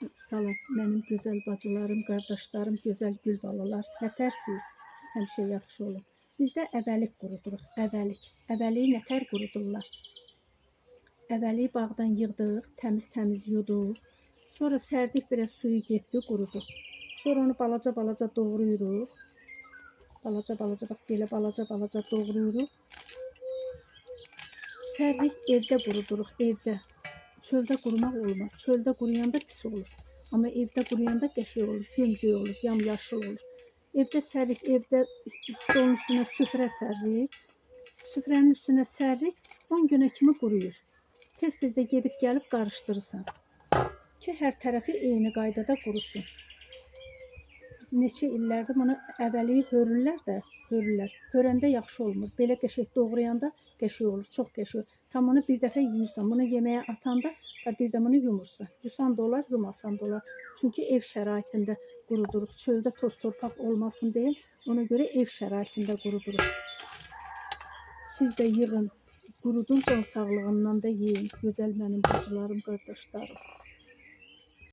Salam mənim gözəl bacılarım, qardaşlarım, gözəl gül balalar. Nətərsiz? Həmişə yaxşı olun. Bizdə əvəlik quruduruq, əvəlik. Əvəliyi nətər qurudurlar? Əvəliyi bağdan yığdıq, təmiz-təmiz yuduq. Sonra sərdik, biraz suyu getdi, qurudu. Sonra onu balaca-balaca doğrayırıq. Balaca-balaca, bax belə balaca-balaca doğrayırıq. Sərrik, evdə quruduruq, evdə. Çöldə qurumaq olmaz. Çöldə quruyanda pis olur. Amma evdə quruyanda qəşəng olur, gömgöy olur, yamyaşıl olur. Evdə sərik, evdə stolun üstünə süfrə sərik. Süfrənin üstünə sərik, 10 günə kimi quruyur. Tez-tez də gedib gəlib qarışdırırsan ki, hər tərəfi eyni qaydada qurusun. Biz neçə illərdir bunu əvəliyi hörürlər də, hörürlər. Hörəndə yaxşı olmur. Belə qəşəng doğrayanda qəşəng olur, çox qəşəng olur. Tam onu bir dəfə yuyursan, bunu yeməyə atanda da bir də bunu yumursan. Yusan da olar, yumasan da olar. Çünki ev şəraitində quruduruq. Çöldə toz torpaq olmasın deyə ona görə ev şəraitində quruduruq. Siz də yığın, qurudun, can sağlığından da yeyin. Gözəl mənim bacılarım, qardaşlarım.